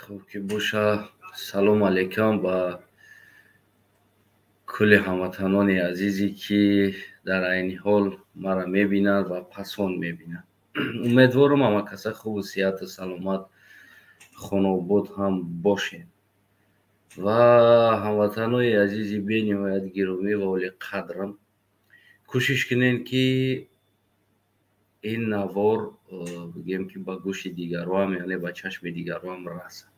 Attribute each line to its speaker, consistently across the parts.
Speaker 1: Хуб ки боша. Салому алейкум ба кулли ҳамватанони азизе, ки дар айни ҳол маро мебинанд ва пасон мебинанд. Умедворам, ҳама каса хубу сиҳату саломат, хонаобод ҳам бошед. Ва ҳамватанои азизи бениҳоят гиромӣ ва олиқадрам, кӯшиш кунед, ки ин навор, бигӯем, ки ба гӯши дигароам, яъне ба чашми дигароам расад.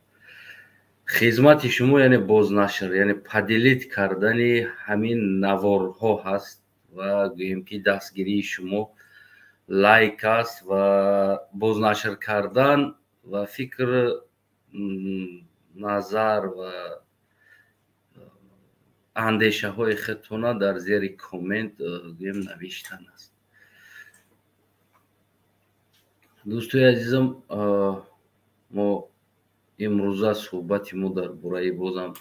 Speaker 1: Хизмати шумо, яъне бознашр, яъне поделить кардани ҳамин наворҳо ҳаст ва гӯем, ки дастгирии шумо лайк аст ва бознашр кардан ва фикр, назар ва андешаҳои худтона дар зери коммент, гӯем, навиштан аст. Дӯстои азизам, мо имрӯза суҳбати мо дар бораи бозам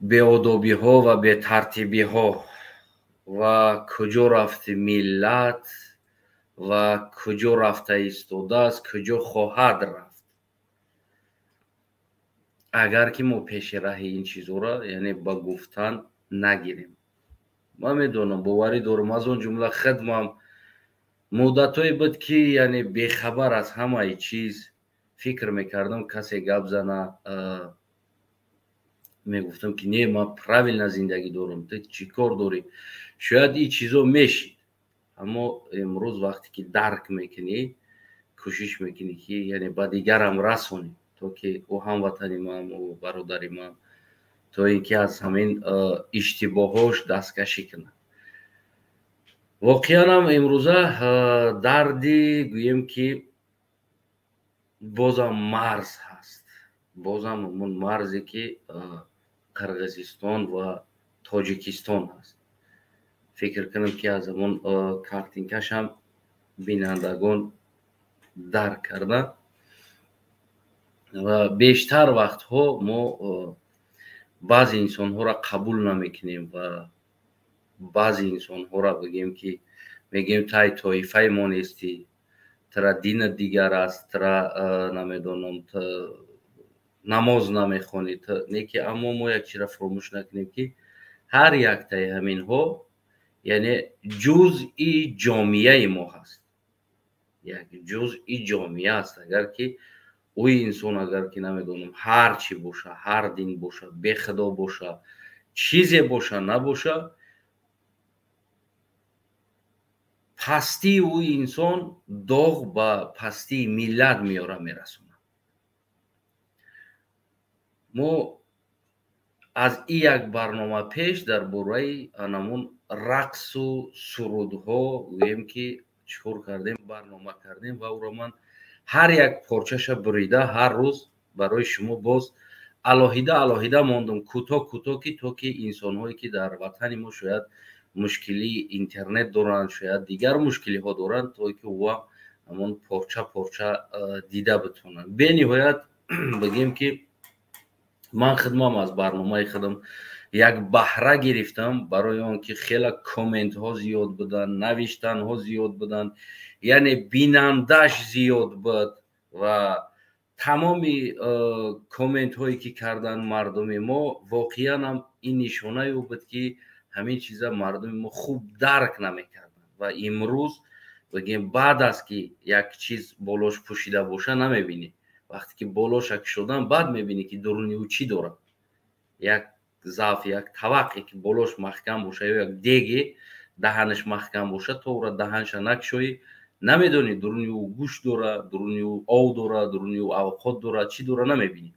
Speaker 1: беодобиҳо ва бетартибиҳо ва куҷо рафти миллат ва куҷо рафта истодааст, куҷо хоҳад рафт, агар ки мо пеши раҳи ин чизҳоро, яъне ба гуфтан нагирем. Ман медонам, боварӣ дорам, аз он ҷумла хидмам муддатҳое буд, ки яъне бехабар аз ҳамаи чиз фикр мекардам, касе гап зана, мегуфтам, ки не, ман правильно зиндагӣ дорам, ту чӣ кор дорӣ? Шояд ин чизо мешид, аммо имрӯз вақте ки дарк мекунӣ, кӯшиш мекунӣ, ки яъне ба дигарам расонӣ, то ки ӯ ҳамватани ман, ӯ бародари ман, то ин ки аз ҳамин иштибоҳош дасткашӣ кунад. Воқеанам имрӯза дарди, гӯем, ки бозам марз ҳаст, бозам ҳамон марзе, ки Қирғизистон ва Тоҷикистон ҳаст. Фикр кунам, ки аз ҳамон картинкашам бинандагон дарк карданд. Ва бештар вақтҳо мо баъзе инсонҳоро қабул намекунем ва баъзе инсонҳоро, бигем, ки мегӯем: тай тоифаи мо нестӣ, тра динат дигар аст, тра намедонам, намоз намехонӣ. Не ки, аммо мо як чизро фуромӯш накунем, ки ҳар яктаи ҳаминҳо, яъне ҷузъи ҷомеаи мо ҳаст, як ҷузъи ҷомеа аст. Агар ки ӯ инсон, агар ки намедонам, ҳар чӣ боша, ҳар дин боша, бехудо боша, чизе боша, набоша, пастии ӯ инсон доғ ба пастии миллат меёра, мерасонад. Мо аз и як барнома пеш дар бораи анамун рақсу сурудҳо, гӯем, ки чӣ кор кардем, барнома кардем ва ӯро ман ҳар як порчаша бурида ҳар рӯз барои шумо боз алоҳида алоҳида мондум, кӯтоҳ кӯтоҳ, ки то ки инсонҳое, ки дар ватани мо шояд мушкилии интернет доранд, шояд дигар мушкилиҳо доранд, то ки ӯам ҳамон порча порча дида битонанд. Бениҳоят, бигем, ки ман хидмам аз барномаи худам як баҳра гирифтам, барои он ки хеле комментҳо зиёд буданд, навиштанҳо зиёд буданд, яъне бинандаш зиёд буд ва тамоми комментҳое, ки карданд мардуми мо, воқеан ҳам ин нишонае буд, ки ҳамин чиза мардуми мо хуб дарк намекарданд. Ва имрӯз, бигем, баъд аз ки як чиз болош пӯшида боша, намебинӣ. Вақте ки болоша кушодан, баъд мебинӣ, ки дуруни ӯ чӣ дорад. Як заф, як тавақе, ки болош маҳкам боша, ё як деге даҳанаш маҳкам боша, то ӯра даҳанша накушоӣ, намедонӣ дуруни ӯ гӯшт дора, дуруни ӯ ов дора, дуруни ӯ авқот дора, чӣ дора, намебинӣ,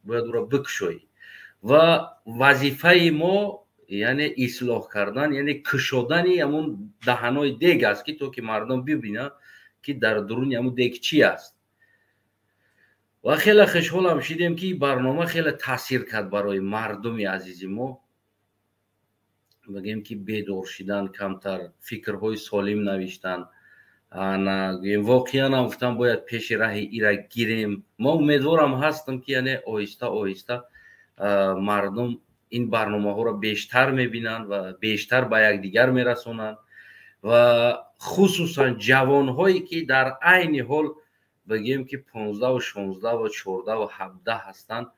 Speaker 1: бояд ӯра бикушоӣ. Ва вазифаи мо, яъне ислоҳ кардан, яъне кушодани ҳамун даҳанои дег аст, ки то ки мардум бибинанд, ки дар дуруни ҳамун дег чӣ аст. Ва хеле хушҳолам шидем, ки барнома хеле таъсир кард барои мардуми азизи мо, бигем, ки бедор шидан, камтар фикрҳои солим навиштан. Гӯем, воқеан ҳам гуфтам, бояд пеши раҳи ира гирем. Ма умедворам ҳастам, ки яъне оҳиста оҳиста мардум ин барномаҳоро бештар мебинанд ва бештар ба якдигар мерасонанд ва хусусан ҷавонҳое, ки дар айни ҳол Бигем, ки 15, 16, 14, 17 ҳастанд,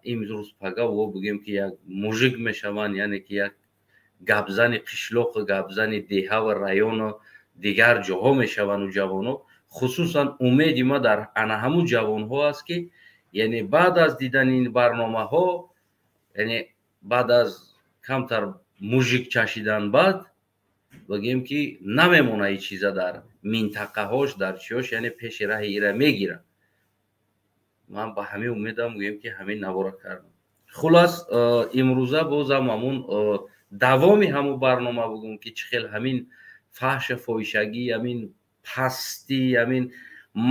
Speaker 1: имрӯз пага во бигем, ки як мужик мешаванд, яъне ки як гапзани қишлоқу гапзани деҳаву району дигар ҷоҳо мешаванду ҷавонҳо. Хусусан умеди ма дар ана ҳамун ҷавонҳо аст, ки яъне баъд аз дидани ин барномаҳо, яъне баъд аз камтар мужик чашидан баъд, бигем, ки намемона ин чиза дар минтақаҳош, дар чиёш, яъне пеши раҳи ира мегирад. Ман ба ҳамин умедам, гӯем, ки ҳамин навора кардам. Хулас, имрӯза бозам ҳамун давоми ҳамун барнома бугум, ки чӣ хел ҳамин фаҳша, фоҳишагӣ, ҳамин пастӣ, ҳамин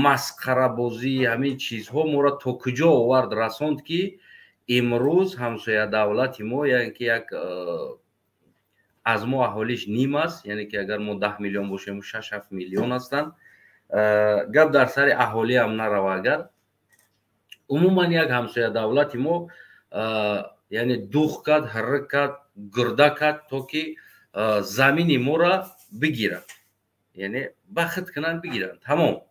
Speaker 1: масхарабозӣ, ҳамин чизҳо моро то куҷо овард, расонд, ки имрӯз ҳамсоя давлати мо, яъне ки як аз мо аҳолиш ним аст, яъне ки агар мо 10 миллион бошем, 6-7 миллион ҳастанд. Гап дар сари аҳолиам нарава, агар умуман як ҳамсоя давлати мо, яъне дух кард, ҳарра кард, гурда кард, то ки замини моро бигирад, яъне бахт кунанд, бигиранд, тамом,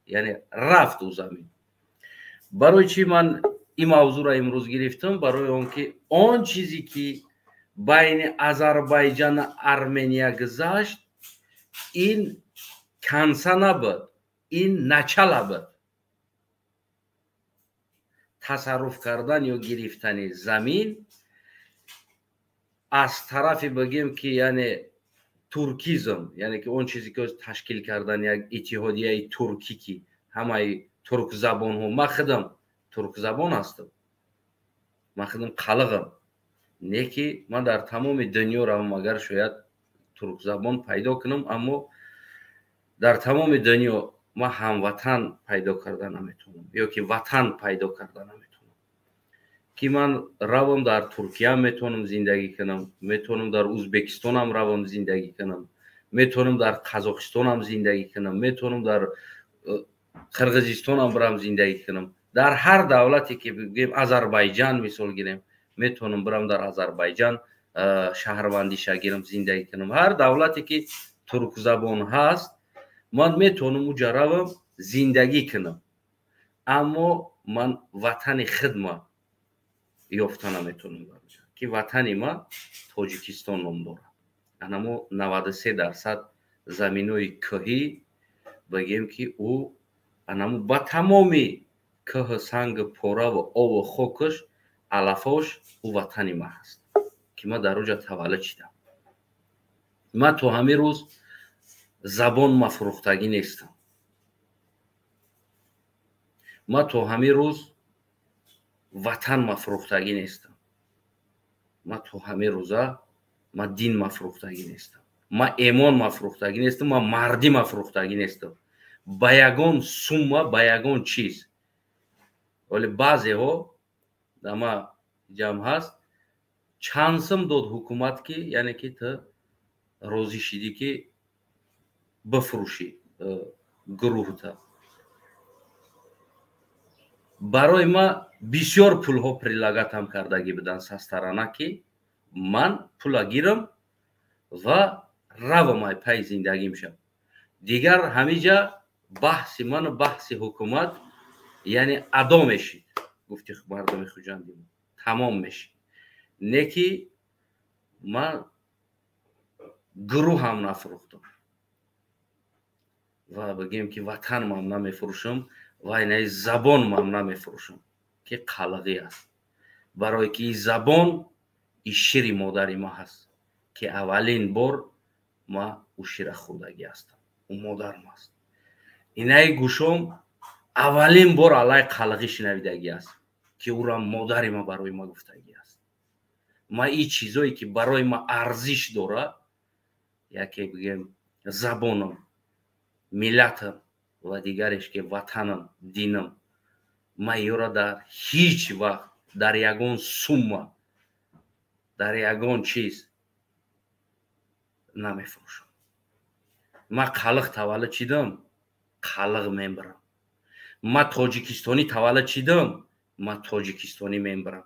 Speaker 1: яъне рафт ӯ замин. Барои чӣ ман ин мавзӯъро имрӯз гирифтам? Барои он ки он чизе ки байни Азарбайҷану Армения гузашт, ин конца набуд, ин начало буд. Тасарруф кардан ё гирифтани замин аз тарафи, бигем, ки яъне туркизм, яъне ки он чизе ки ташкил кардан як иттиҳодияи туркӣ, ки ҳамаи туркзабонҳо. Ман худам туркзабон ҳастам, ман худам қалиғам, не ки ман дар тамоми дунё равам, агар шояд туркзабон пайдо кунам, аммо дар тамоми дунё ман ҳамватан пайдо карда наметавонам ё ки ватан пайдо карда наметавонам. Ки ман равам, дар Туркия метавонам зиндагӣ кунам, метавонам дар Узбекистонам равам зиндагӣ кунам, метавонам дар Қазоқистонам зиндагӣ кунам, метавонам дар Қирғизистонам бирам зиндагӣ кунам, дар ҳар давлате ки бигӯем, Азарбайҷан мисол гирем, метавонам бирам дар Азарбайҷан шаҳрвандиша гирам, зиндагӣ кунам. Ҳар давлате ки туркзабон ҳаст, ман метавонам уҷа равам, зиндагӣ кунам, аммо ман ватани хидма ёфта наметавонам, ки ватани ма Тоҷикистон ном дорад. Анамо 93% заминои кӯҳӣ, бигем, ки ӯ анамо ба тамоми кӯҳу сангу пораву обу хокаш, алафош, ӯ ватани ма ҳаст, ки ман дар оҷа таваллуд шидам. Ман то ҳамин рӯз забон мафрӯхтагӣ нестам, ман то ҳамин рӯз ватан мафрӯхтагӣ нестам, ман то ҳамин рӯза ман дин мафрӯхтагӣ нестам, ман эмон мафрӯхтагӣ нестам, ман мардӣ мафрӯхтагӣ нестам ба ягон сумма, ба ягон чиз. Вале баъзеҳо дама ҷамъ ҳаст, чанд сум дод ҳукумат, ки яъне ки ту розӣ шидӣ, ки бифурӯшӣ гурӯҳта? Барои ма бисёр пулҳо предлагать ам кардагӣ буданд со сторона, ки ман пула гирам ва равам, ай пайи зиндагим шав. Дигар ҳамиҷа баҳси ману баҳси ҳукумат, яъне адо мешид, гуфти мардуми Хуҷанди, тамом мешид. Не ки ман гурӯҳам нафурӯхтам ва бигем, ки ватанмам намефурӯшам ва инаи забонмам намефурӯшам, ки қалғӣ аст, барое ки и забон и шири модари ма ҳаст, ки аввалин бор ма ӯ шира хӯрдагӣ ҳастам, ӯ модарам аст. Инаи гӯшом аввалин бор аллаи қалғӣ шинавидагӣ аст, ки ӯра модари ма барои ма гуфтагӣ аст. Ма и чизое ки барои ма арзиш дорад, яке бигем забонам, миллатам ва дигареш ки ватанам, динам, ман ёра дар ҳеҷ вақт дар ягон сумма, дар ягон чиз намефурӯшам. Ман қалиқ таваллуд шидам, қалиқ мебарам. Ман тоҷикистонӣ таваллуд шидам, ман тоҷикистонӣ мебарам.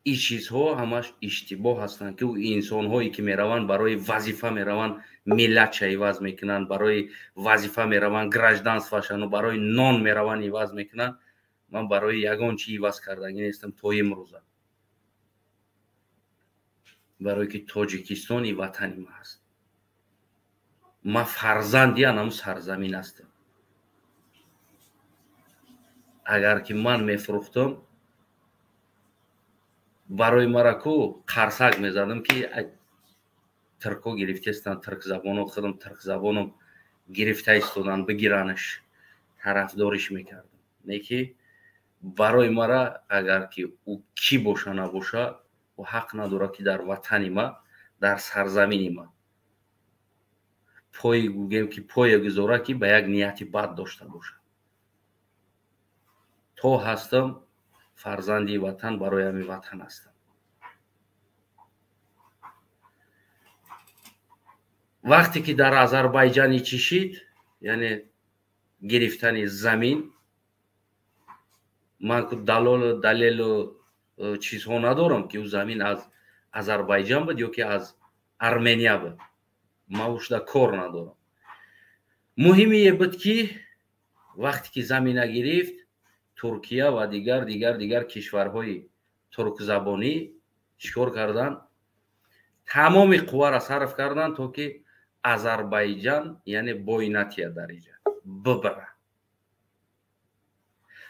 Speaker 1: Ин чизҳо ҳамаш иштибоҳ ҳастанд, ки инсонҳое ки мераванд барои вазифа мераванд, миллатша иваз мекунанд, барои вазифа мераванд, гражданствашану барои нон мераванд иваз мекунанд. Ман барои ягон чи иваз кардагӣ нестам то имрӯза, барое ки Тоҷикистон и ватани ма аст. Ман фарзанди анаму сарзамин ҳастам. Агар ки ман мефурӯхтам, барои мара ку қарсак мезадам, ки турко гирифтестанд, туркзабоно, худам туркзабоном, гирифта истоданд, бигиранаш, тарафдориш мекардам. Не ки барои мара агар ки ӯ кӣ боша набоша, ӯ ҳақ надорад, ки дар ватани ма, дар сарзамини ма пои, гӯем ки пое гузора, ки ба як нияти бад дошта бошад. То ҳастам фарзанди ватан, барои ҳамин ватан ҳастам. Вақте ки дар Азарбайҷани чӣ шид, яъне гирифтани замин, ман ку далолу далелу чизҳо надорам, ки ӯ замин аз Азарбайҷан буд ё ки аз Армения буд. Ман ушда кор надорам. Муҳимие буд, ки вақте ки замина гирифт, Туркия ва дигар дигар дигар кишварҳои туркзабонӣ чӣ кор карданд? Тамоми қувваро сарф карданд, то ки Азарбайҷан, яъне бойнатия дар иҷа бибара.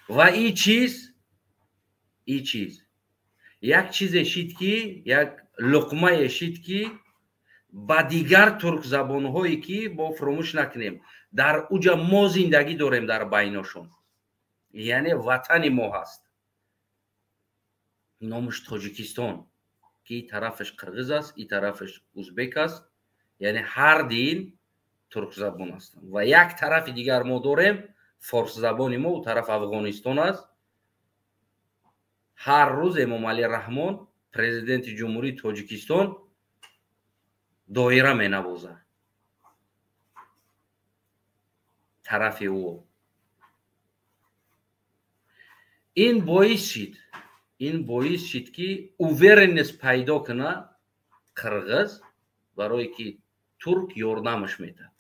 Speaker 1: Ва и чиз як чизе шид, ки як луқмае шид, ки ба дигар туркзабонҳое, ки бо фуромӯш накунем, дар уҷа мо зиндагӣ дорем дар байношон, яъне ватани мо ҳаст, номаш Тоҷикистон, ки и тарафаш қирғиз аст, и тарафаш узбек аст, яъне ҳар дин туркзабон ҳастанд. Ва як тарафи дигар мо дорем, форсзабони мо, ӯ тараф Афғонистон аст. Ҳар рӯз Эмомалӣ Раҳмон, президенти Ҷумҳурии Тоҷикистон, доира менавозад тарафи ӯ. Ин боис шид, ки уверенность пайдо куна қирғиз, барое ки турк ёрдамаш медад.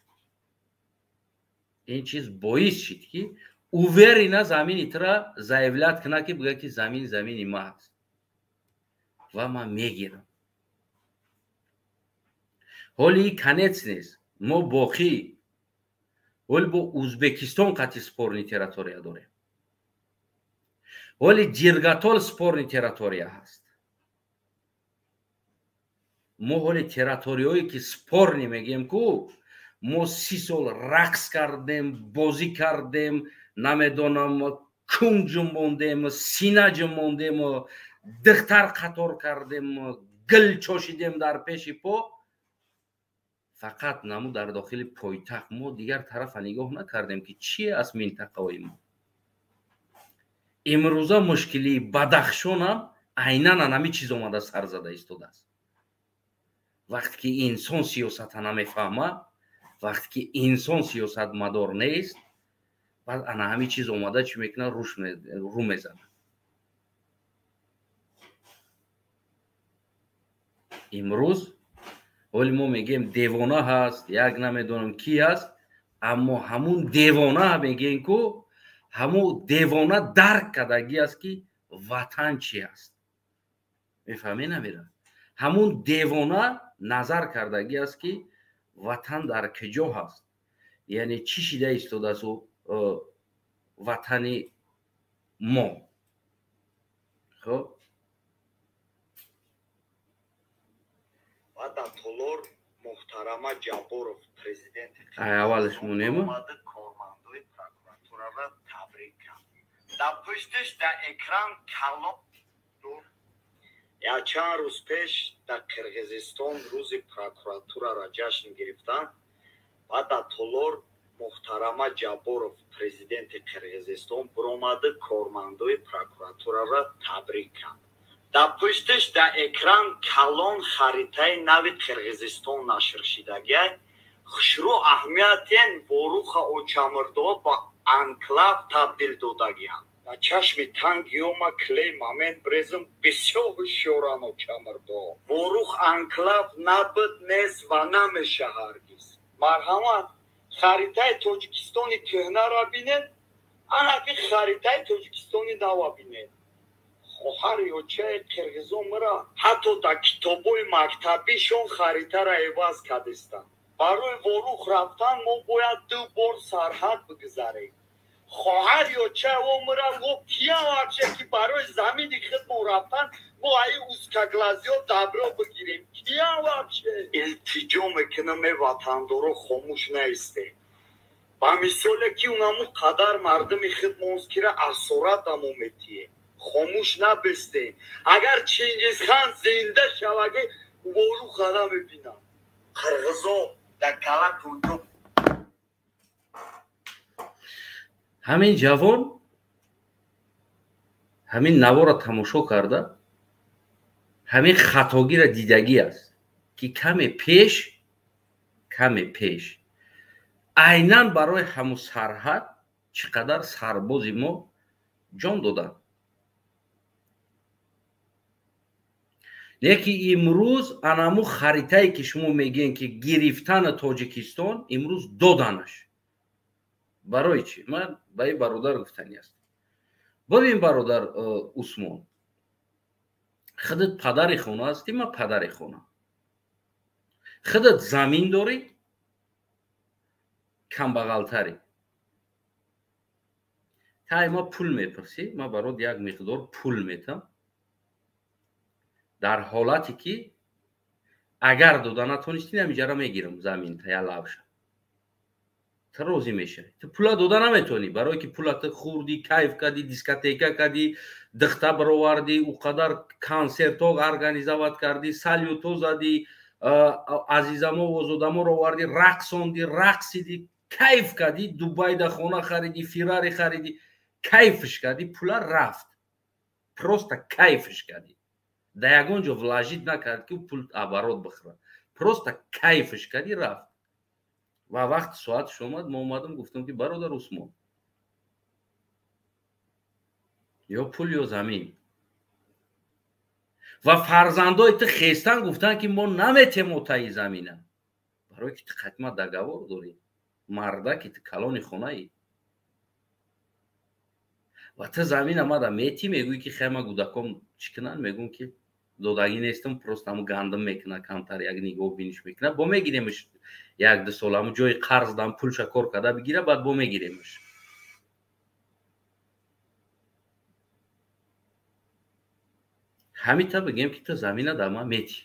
Speaker 1: Ин чиз боис шид, ки уверенно замини тура заявлять куна, ки бигӯяд, ки замин замини ма аст ва ман мегирам. Ҳоли и конец нест. Мо боқӣ ҳоли бо Узбекистон қатъи спорный территория дорем, ҳоли Ҷиргатол спорный территория ҳаст. Мо ҳоли территорияое ки спорный мегӯем ку, мо 30 сол рақс кардем, бозӣ кардем, намедонам, кун ҷунбондем, сина ҷунбондем, духтар қатор кардем, гил чошидем дар пеши по, фақат наму дар дохили пойтахт. Мо дигар тарафа нигоҳ накардем, ки чи аст минтақаҳои мо. Имрӯза мушкилии Бадахшонам айнан анами чиз омада сар зада истодааст. Вақте ки инсон сиёсата намефаҳмад, вақте ки инсон сиёсатмадор нест, баъд ана ҳамин чиз омада чӣ мекунад? Рӯ мезанад. Имрӯз ҳоли мо мегӯем, девона ҳаст, як намедонам ки ҳаст, аммо ҳамун девона мегӯем ку, ҳамун девона дарк кардагӣ аст, ки ватан чи аст. Мефаҳмӣ, намера? Ҳамун девона назар кардагӣ аст, ки ватан дар куҷо ҳаст, яъне чӣ шида истодааст ватани мо. Хоб.
Speaker 2: Ва дар толор муҳтарама Ҷабборов, президенти
Speaker 1: Аввалаш монема.
Speaker 2: Кормандои прокуратурара табрик кард. Дар пуштиш дар экран калон. Якчанд рӯз пеш дар Қирғизистон рӯзи прокуратурара ҷашн гирифтанд ва дар толор муҳтарама Ҷабборов, президенти Қирғизистон, биромаду кормандои прокуратурара табрик кард. Дар пуштиш дар экран калон харитаи нави Қирғизистон нашр шидагиай. Хушрӯ, аҳамиятен, Воруха, Очамурдо ба анклав табдил додагианд. Ба чашми танг ёма клей момент брезм бисёр ҳушёрано чамирдо. Ворух анклав набуд, нест ва намеша ҳаргиз. Марҳамат, харитаи Тоҷикистони кӯҳнаро бинед, анаки харитаи Тоҷикистони нава бинед. Хоҳари очаи қирғизо мира ҳатто дар китобҳои мактабишон харитаро иваз кардистанд. Барои Ворух рафтан мо бояд ду бор сарҳад бигузарем. Хоҳари очаи о мира во кия вообще ки барои замини худмон рафтан мо аи узкоглазиё добро бигирем? Кия вообще? Илтиҷо мекунам, э ватандоро, хомӯш наистем. Ба мисоле ки унаму қадар мардуми худмонст кира асоратамо метиҳем. Хомӯш набестем. Агар Чингизхан зинда шаваги, Воруха намебинам. Қирғизо дар калатонҷо.
Speaker 1: Ҳамин ҷавон ҳамин наворо тамошо карда, ҳамин хатогиро дидагӣ аст, ки каме пеш айнан барои ҳамун сарҳад чӣ қадар сарбози мо ҷон доданд. Лекин имрӯз анаму харитае ки шумо мегӯем, ки гирифтани Тоҷикистон, имрӯз доданаш. Барои чӣ? Ман ба ин бародар гуфтанӣ аст: бибин, бародар Усмон, худат падари хона ҳастӣ, ман падари хона. Худат замин дорӣ, камбағалтарӣ. Тай ма пул мепурсӣ, ман барот як миқдор пул метам, дар ҳолате ки агар дода натонистӣ, ҳамиҷара мегирам заминта я лавша. Ту розӣ мешавӣ? Ту пула дода наметавонӣ, барое ки пула ту хӯрдӣ, кайф кардӣ, дискотека кардӣ, духта баровардӣ, ӯ қадар консертҳо организовать кардӣ, салютҳо задӣ, азизамо, озодаморо овардӣ, рақсондӣ, рақсидӣ, кайф кардӣ, Дубайда хона харидӣ, Феррари харидӣ, кайфш кардӣ, пула рафт, просто кайфш кардӣ. Дар ягон ҷо вложить накард, ки пул оборот бихӯрад, просто кайфш кардӣ, рафт. Ва вақти соатш омад, мо омадам, гуфтам, ки бародар Усмон, ё пул, ё замин. Ва фарзандои ту хестан, гуфтанд, ки мо наметем отаи замина, барое ки ту қатма договор дорӣ, мардаки, ту калони хонаӣ ва ту замина мада метӣ. Мегӯӣ, ки хай, ма гудаком чӣ кунанд? Мегӯм, ки додагӣ нестам, просто ҳаму гандум мекуна, камтар як нигоҳ биниш мекуна, бо мегиремш 1-2 сол, ҳаму ҷои қарз дам пулша кор карда бигира, баъд бо мегиремш. Ҳамита бигем, ки ту замина дар ман метӣ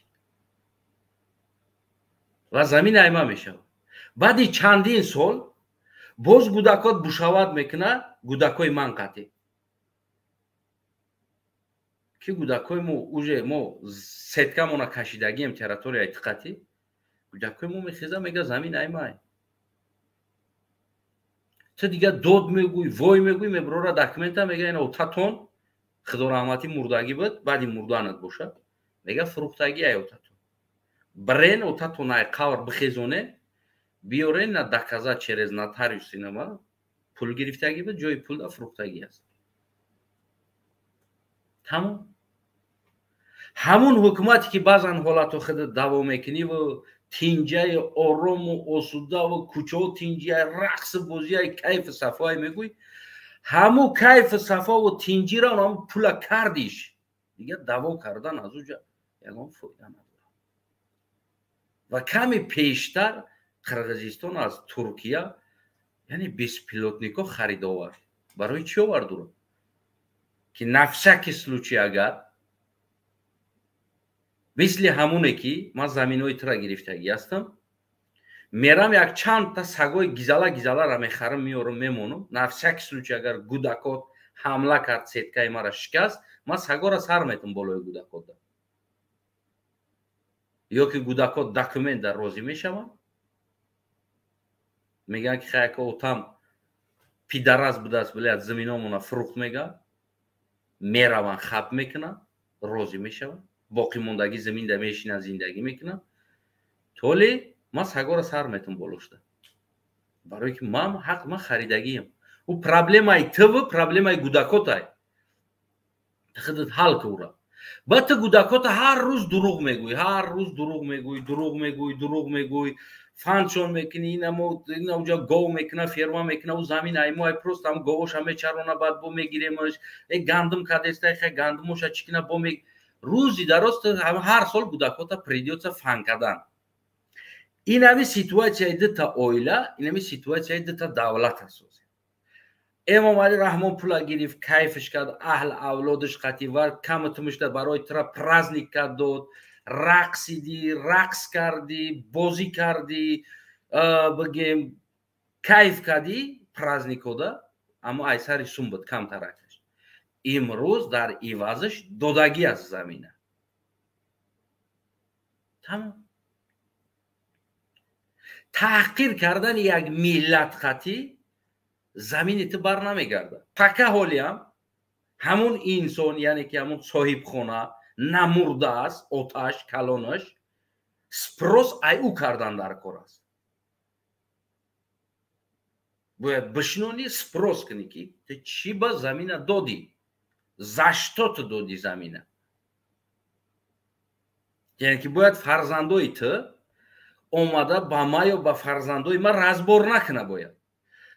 Speaker 1: ва замин айма мешавад. Баъди чандин сол боз гудакот бушават мекуна, гудакои ман қатъӣ, ки гудакои мо уже мо сеткамона кашидагием, территорияи тиқатӣ. Гудакои мо мехеза, мега: «Замин аймай». Ту дига дод мегӯй, вой мегӯй, меброра документа, мега: «Ина отатон, худо раҳматӣ, мурдагӣ буд, баъди мурданат бошад, мега, фурӯхтагӣ ай отатон. Брен отатон ай қавр бихезоне, биёрен, на доказать через нотариус, инама пул гирифтагӣ буд, ҷои пул да фурӯхтагӣ аст». Тамом. Ҳамун ҳукумате ки баъзан ҳолату худат даво мекуниву тинҷаи орому осудаву кӯчао тинҷиай, рақсу бозиай, кайфу сафоай мегӯй, ҳаму кайфу сафову тинҷира ҳаму пула кардиш, дига даво кардан аз уҷа ягон фоида надорад. Ва каме пештар Қирғизистон аз Туркия, яъне, беспилотникҳо харид овард. Барои чӣ овард уро? Ки на всякий случай, агар мисли ҳамоне ки ман заминҳои тура гирифтагӣ ҳастам, мерам, як чандта сагои гизала гизалара мехарам, меорам, мемонам, на всякий случай, агар гудакот ҳамла кард, сеткаи мара шикаст, ман сагора сар метам болои гудакота. Ё ки гудакот документ дар розӣ мешаванд, мегӯянд, ки хаяка отам пидарас будааст, блядь, заминомона фурӯхт, мега, мераванд, хаб мекунанд, розӣ мешаванд, боқимондагӣ заминда мешинанд, зиндагӣ мекунанд. Толи ман сагора сар метам болошта, барое ки ман ҳақ ман харидагиам. Ӯ проблемаи тв, проблемаи гудакотай. Худат ҳал ку ура. Баъд ту гудакота ҳар рӯз дурӯғ мегӯӣ, ҳар рӯз дурӯғ мегӯӣ, дурӯғ мегӯӣ, дурӯғ мегӯӣ, фанчон мекунӣ, инаоҷа гов мекуна, ферма мекуна, ӯ замин ай мо ай просто ҳам говоша мечарона, баъд бо мегиремаш, э гандум кадеста, хай гандумоша чӣ кина бо ме рӯзи дароз ҳар сол гудакота придётся фан кардан. Инами ситуатсияи дута оила, инами ситуатсияи дута давлат аст. Эмомалӣ Раҳмон пула гирифт, кайфш кард, аҳл авлодаш қатӣ вар каму тумушда барои тура праздник кард дод, рақсидӣ, рақс кардӣ, бозӣ кардӣ, бигем, кайф кардӣ праздникода, аммо ай сари сум буд камтаракаш. Имрӯз дар ивазаш додагӣ аст замина. Тамом. Таҳқир кардани як миллат қатӣ замини ту бар намегардад. Пака ҳолиам ҳамун инсон, яъне ки ҳамун соҳибхона намурдааст, оташ калонаш, спрос ай ӯ кардан дар кор аст. Бояд бишинонӣ, спрос кунӣ, ки ту чӣ ба замина додӣ, за что ту додӣ замина. Яъне ки бояд фарзандои ту омада ба ма ё ба фарзандои ма разбор накуна. Бояд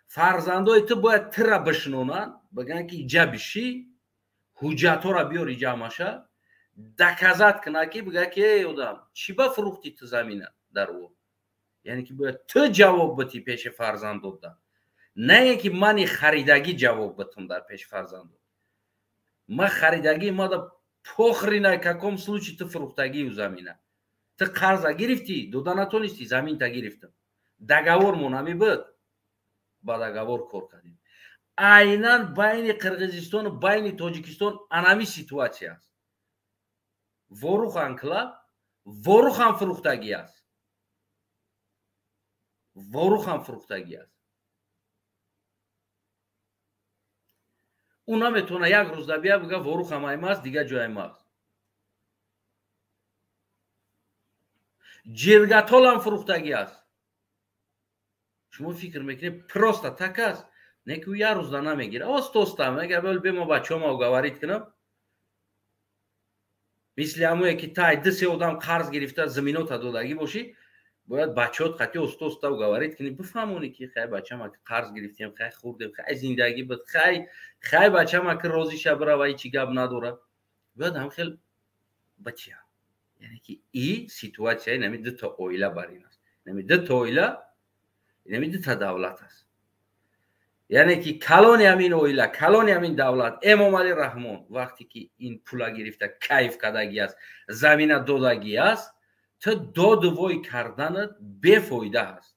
Speaker 1: фарзандои ту бояд тира бишинонанд, бигӯянд ки иҷа бишӣ, ҳуҷҷатҳоро биёр, иҷа маша доказать кунад, ки бигӯяд ки эй одам, чӣ ба фурӯхтӣ ту замина дар ӯ. Яъне ки бояд ту ҷавоб битӣ пеши фарзандота, на ин ки мани харидагӣ ҷавоб битам дар пеши фарзандот. Ма харидагӣ мада похрен на каком случае ту фурӯхтагию замина. Ту қарза гирифтӣ, дода натонистӣ, заминта гирифтам. Договор мо намебуд, ба договор кор кардем. Айнан байни Қирғизистону байни Тоҷикистон анами ситуатсия аст. Ворух анклав, Ворухам фурӯхтагӣ аст, Ворухам фурӯхтагӣ аст. Ӯ наметавона як рӯз да бия бига Ворухам аймаст, дигар ҷо аймаст. Ҷиргатолам фурӯхтагӣ аст. Шумо фикр мекунед просто так аст? Не ки ӯ як рӯз да намегира, оста оста мега бел бема бачаҳома уговорить кунам. Мисли ҳамое ки тай ду се одам қарз гирифта заминота додагӣ бошӣ, бояд бачаҳот қатъи оста оста уговорить кунӣ, бифаҳмонӣ ки хай бачама қарз гирифтем, хай хӯрдем, хай зиндагӣ буд, хай хай бачама ки розӣ ша бирава, ҳечи гап надорад. Бояд ҳам хел бача, яъне ки и ситуатсияи нами дута оила бар ин аст, нами дута оила, нами дута давлат аст. Яъне ки калони ҳамин оила, калони ҳамин давлат Эмомалӣ Раҳмон вақте ки ин пула гирифта кайф кардагӣ аст, замина додагӣ аст, ту доду вой карданат бефоида аст.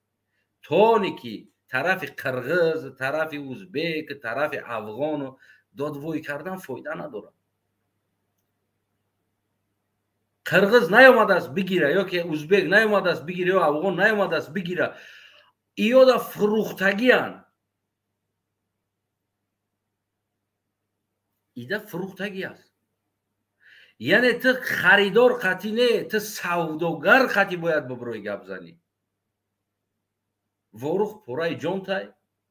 Speaker 1: Тоне ки тарафи қирғиз, тарафи узбек, тарафи афғону додвой кардан фоида надорад. Қирғиз наёмадааст бигира, ё ки узбек наёмадааст бигира, ё афғон наёмадааст бигира. Иёда фурӯхтагианд, ида фурӯхтагӣ аст. Яъне ту харидор қатӣ не, ту савдогар қатӣ бояд бибирои гап занӣ. Ворух пораи ҷонтай,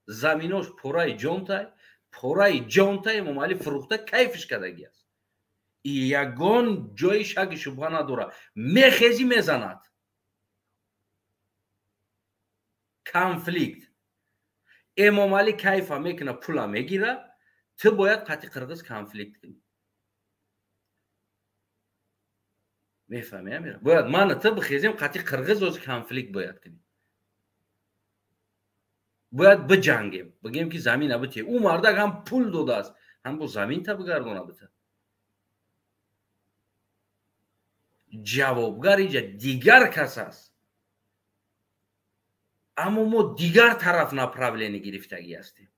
Speaker 1: заминош пораи ҷонтай, пораи ҷонтай Эмомалӣ фурӯхта кайфиш кардагӣ аст. И ягон ҷои шаки шубҳа надорад. Мехезӣ мезанад. Конфликт. Эмомалӣ кайфа мекуна, пула мегира, ту бояд қатъи қирғиз конфликт кунӣ. Мефаҳми, Амира? Бояд ман ту бихезем қатъи қирғиз оз конфликт бояд кунем. Бояд биҷангем, бигем ки замина бите. Ӯ мардак ҳам пул додааст, ҳам бо заминта бигардона бита. Ҷавобгар инҷа дигар кас аст. Аммо мо дигар тараф направление гирифтагӣ ҳастем.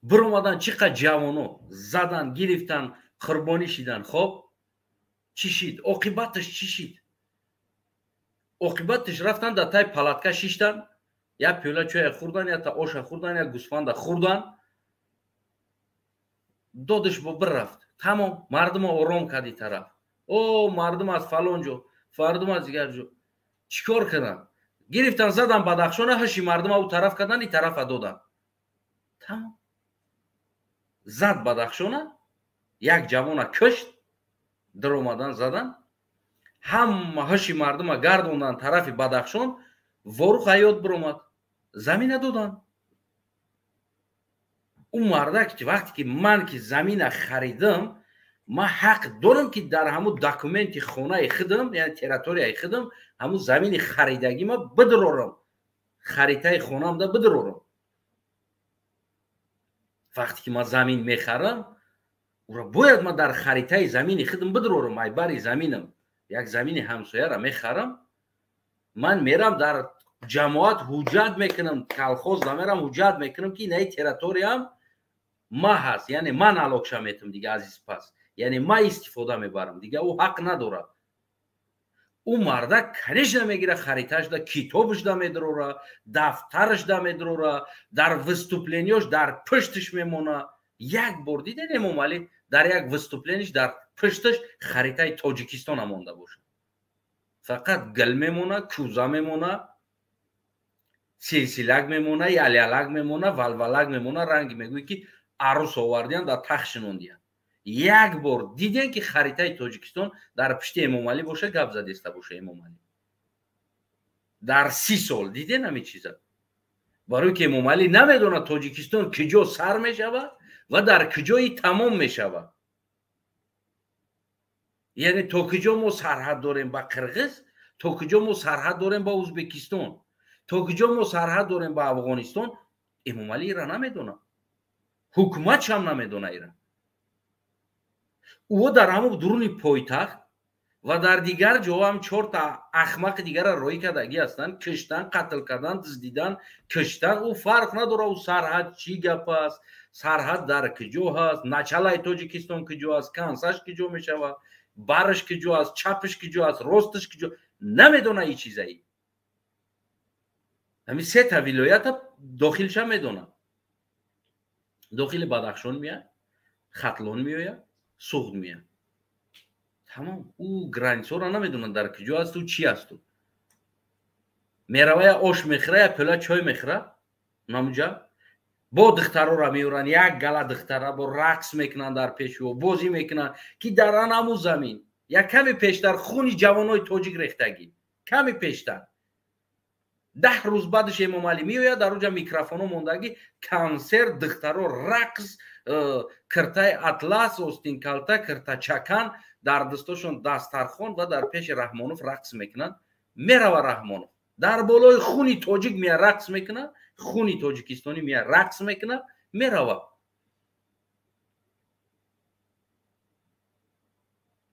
Speaker 1: Биромадан чӣ қад ҷавоно задан, гирифтан, қурбонӣ шидан. Хоб чӣ шид? Оқибаташ чӣ шид? Оқибаташ рафтан дар тай палатка шиштан, як пиёла чоя хӯрдан, якта оша хӯрдан, як гӯсфанда хӯрдан, додаш бо бирафт. Тамом, мардумо ором карди тараф. О, мардум аз фалон ҷо, мардум аз дигар ҷо. Чӣ кор карданд? Гирифтан задан Бадахшона, ҳаши мардума ӯ тараф кардан, и тарафа додан. Тамом. Зад Бадахшона, як ҷавона кушт, даромадан задан. Ҳама ҳаши мардума гардондан тарафи Бадахшон, Ворух ҳаёт биромад. Замина додан. Ӯ мардак вақте ки ман ки замина харидам, ман ҳақ дорам ки дар ҳамун документи хонаи худам, яъне территорияи худам, ҳамун замини харидагима бидирорам. Харитаи хонамда бидирорам. Вақте ки ман замин мехарам, ура бояд ман дар харитаи замини худам бидирорам. Ай бари заминам, як замини ҳамсояра мехарам, ман мерам дар ҷамоат ҳуҷҷат мекунам, колхоз намерам ҳуҷҷат мекунам ки инаи территориям ма ҳаст, яъне ман алокша метам дига азиз пас, яъне ма истифода мебарам, дига ӯ ҳақ надорад. Ӯ мардак конечно мегира хариташда, китобашда медрора, дафтарашда медрора, дар выступлениёш дар пушташ мемона. Як бор дидед Эмомалӣ дар як выступлениш дар пушташ харитаи Тоҷикистона монда бошад. Фақат гил мемона, кӯза мемона, силсилак мемона, ялялак мемона, валвалак мемона, ранги мегӯӣ ки арӯс овардиян дар тахт шинондиян. Як бор дидем ки харитаи Тоҷикистон дар пушти Эмомалӣ боша, гап задеста боша Эмомалӣ. Дар 30 сол диден ҳамин чиза. Барои ки Эмомалӣ намедонад Тоҷикистон куҷо сар мешавад ва дар куҷои тамом мешавад. Яъне то куҷо мо сарҳад дорем ба Қирғиз, то куҷо мо сарҳад дорем ба Ӯзбекистон, то куҷо мо сарҳад дорем ба Афғонистон, Эмомалӣ ира намедонад. Ҳукуматшам намедонад ира. Ӯ дар ҳамон дуруни пойтахт ва дар дигар ҷоҳо ҳам чорта ахмақи дигара роӣ кардагӣ ҳастанд, киштан, қатл кардан, дуздидан, киштан. Ӯ фарқ надорад ӯ сарҳад чӣ гап аст, сарҳад дар куҷо ҳаст, началаи Тоҷикистон куҷо аст, кансаш куҷо мешавад, бараш куҷо аст, чапаш куҷо аст, росташ куҷо, намедонад ин чизаи. Ҳамин сета вилоята дохилша медонад. Дохили Бадахшон меяд, Хатлон меояд, Суғд меяд. Тамом. Ӯ границаро намедонад дар куҷо асту чӣ асту. Мерава я ош мехӯра, я пӯла чой мехӯра, намуҷа. Бо духтарора меоранд, як гала духтара бо рақс мекунанд дар пеши ӯ, бозӣ мекунанд ки дар анаму замин як каме пештар хуни ҷавонои тоҷик рехтагӣ. Каме пештар. 10 рӯз баъдаш Эмомалӣ меояд, дар онҷа микрофоно мондагӣ, консерт, духтаро рақс, киртаи атлас, остинкалта, кирта чакан, дар дастошон дастархон ва дар пеши Раҳмонов рақс мекунанд. Мерава Раҳмонов дар болои хуни тоҷик мея рақс мекунад, хуни тоҷикистонӣ мея рақс мекунад, мерава.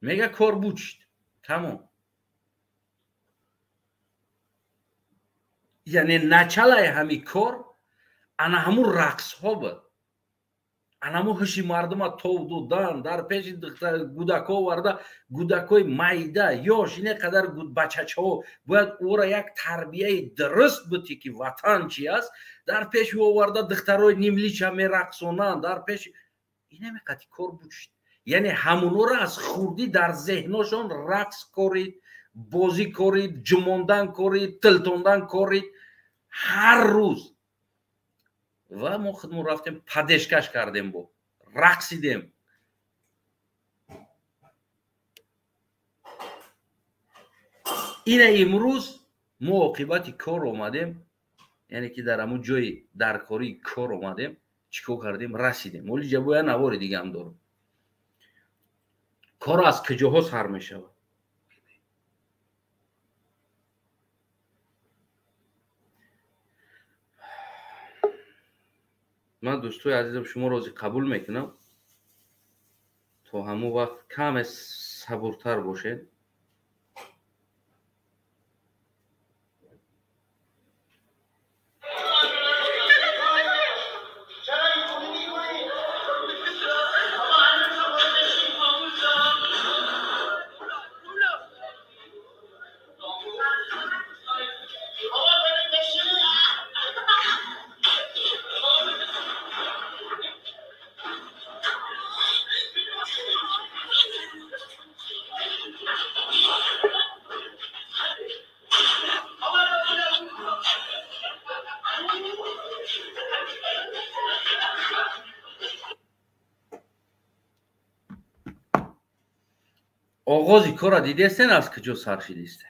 Speaker 1: Мега кор бучид. Тамом. Яъне началаи ҳами кор ана ҳамун рақсҳо буд. Ана ҳамун ҳуши мардума тов додан, дар пеши гӯдакҳо оварда, гӯдакҳои майда, ёш, ине қадар бачачаҳо бояд ӯра як тарбияи дуруст бутӣ ки ватан чи аст, дар пеши оварда духтарои нимлича мерақсонанд, дар пеши инаме қати кор бучид. Яъне ҳамунора аз хурдӣ дар зеҳношон рақс корид, бозӣ корид, ҷумондан корид, тилтондан корид ҳар рӯз. Ва мо худмон рафтем падешкаш кардем, бо рақсидем. Ина имрӯз мо оқибати кор омадем, яъне ки дар ҳамун ҷои даркории кор омадем, чӣ кор кардем, расидем. Оли ҷа бояд навори дигаам дорам. Кор аз куҷоҳо сар мешавад? Ман дӯстои азизам шумо рози қабул мекунам, то ҳамон вақт каме сабуртар бошед. Оғози корро дидестен, аз куҷо сар шидисте?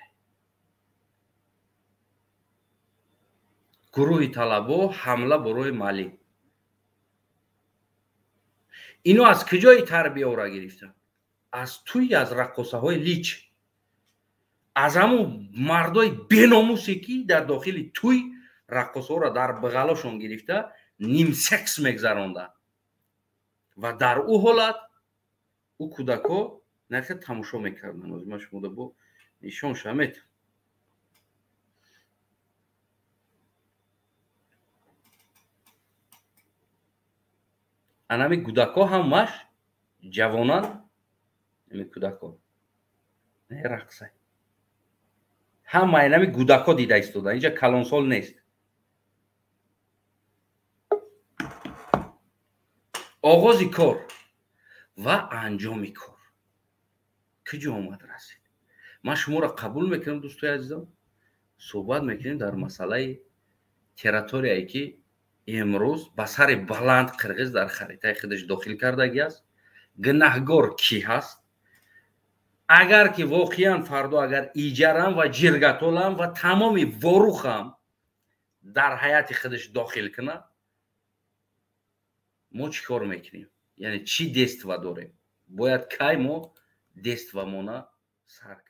Speaker 1: Гурӯҳи талабо ҳамла барои Мали. Ино аз куҷои тарбияро гирифтанд? Аз туи, аз раққосаҳои лич, аз ҳамун мардои беномусе, ки дар дохили туй раққосаҳоро дар бағалошон гирифта нимсекс мегзаронданд ва дар ӯ ҳолат ӯ кӯдакҳо нахе тамошо мекарданд. Ҳозир ман шумода бо нишон шамед. Анами кӯдакҳо ҳамаш ҷавонанд, ами кӯдакҳо рақсай ҳама инами кӯдакҳо дида истода, инҷа калонсол нест. Оғози кор ва анҷоми кор куҷо омад расид? Ман шуморо қабул мекунам, дӯстои азизам, суҳбат мекунем дар масъалаи территорияе, ки имрӯз ба сари баланд қирғиз дар харитаи худаш дохил кардагӣ аст. Гунаҳгор кӣ ҳаст? Агар ки воқеан фардо агар иҷарам ва ҷиргатолам ва тамоми ворухам дар ҳаяти худаш дохил кунад, мо чӣ кор мекунем? Яъне чӣ действа дорем? Бояд кай мо действамона сар кунем?